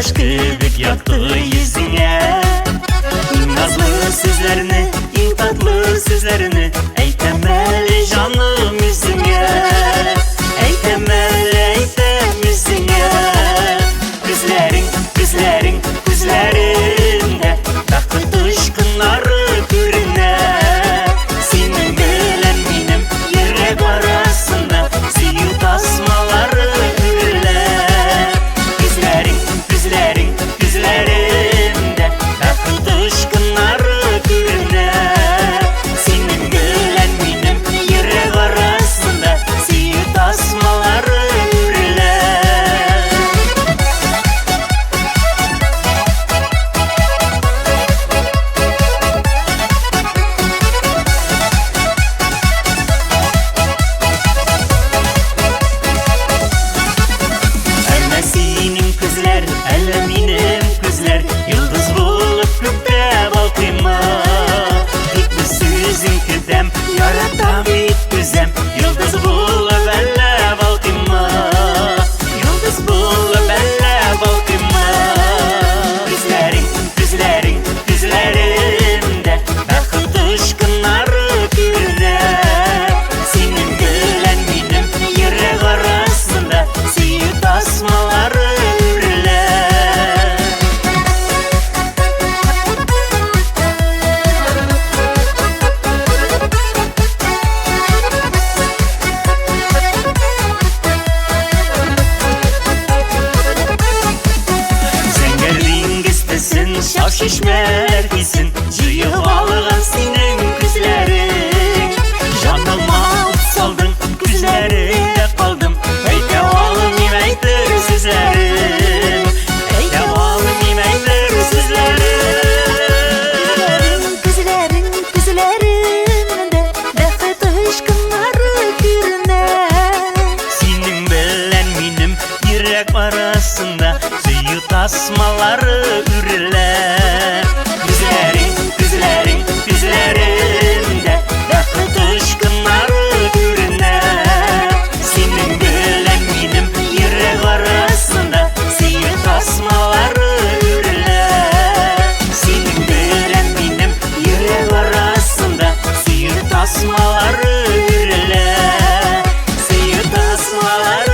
Кояш кебек якты йөзеңә. Иң назлы сүзләрне, иң татлы сүзләрне әйтәм әле, җаным, үзеңә. Әйтәм әле, әйтәм үзеңә. Күзләрең, күзләрең, күзләреңдә бәхет очкыннары күренә. Синең белән минем йөрәк арасында сөю тасмалары үрелә. Күзләрең, күзләрең, күзләреңдә бәхет очкыннары күренә. Синең белән минем йөрәк арасында сөю тасмалары үрелә. Әллә синең күзләр, әллә минем күзләр йолдыз булып күктә балкыймы? Тик бер сүзең көтәм, яратам бит түзәм, йолдыз булып әллә балкыймы? Йолдыз булып әллә балкыймы? Күзләрең, күзләрең, күзләремдә бәхет очкыннары күренә. Синең белән минем йөрәк арасында сөю тасмалары үрелә. Зәңгәр диңгез төсен, шау чишмәләр хисен җыеп алган синең күзләрең. Җаныма ут салдың, күзләреңдә калдым. Әйтә алмыйм әйтер сүзләрем. Әйтә алмыйм әйтер сүзләрем. Күзләрең, күзләрең, күзләреңдә бәхет очкыннары күренә. Синең белән минем йөрәк арасында сөю тасмалары үрелә. Күзләрең, күзләрең, күзләреңдә бәхет очкыннары күренә. Синең белән минем йөрәк арасында сөю тасмалары үрелә. Синең белән минем йөрәк арасында сөю тасмалары үрелә. Сөю тасмалары.